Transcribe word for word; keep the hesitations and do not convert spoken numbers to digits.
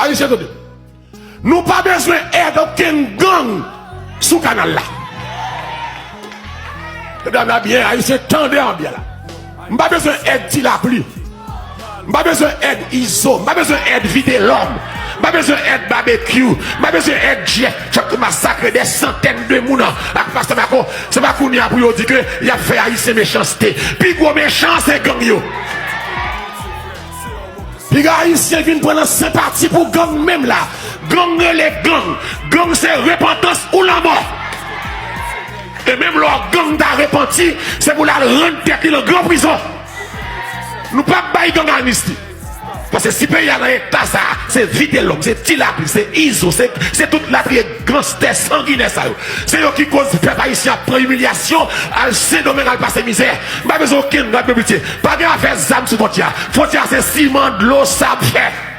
Ayisyen, tande. Nou pa bezwen èd okenn gang sou kanal la. Tande m la byen, Ayisyen, tande m byen la. M pa bezwen èd Ti Lapli. M pa bezwen èd Izo. M pa bezwen èd Vitelòm. M pa bezwen èd Babekyou. M pa bezwen èd Jeff Chuck masakre dè santèn de moun ak Pastè Mako. Se pa kounye a pou yo di ke y ap fè Ayisyen mechanste. Pi gwo mechan se gang yo. Piga Ayisyen vin pran nan senpati pou gang menm la. Gang rele gang. Gang se repantans ou lanmò. E menm lè w gang ta repanti, se pou l al rann tèt li nan gran prizon. Nou p ap bay gang amnisti. Paske si peyi a nan eta sa a, se Vitelòm, se Ti Lapli, se Izo, se, se tout latriye ganstè sanginè sa yo. Se yo ki koz pèp ayisyen ap pran imilyasyon, al Sendomeng al pase mizè. M pa bezwen okenn rad de pitye. Pa gen afè zam sou fwontyè a. Fwontyè a se siman, dlo, sab, fè.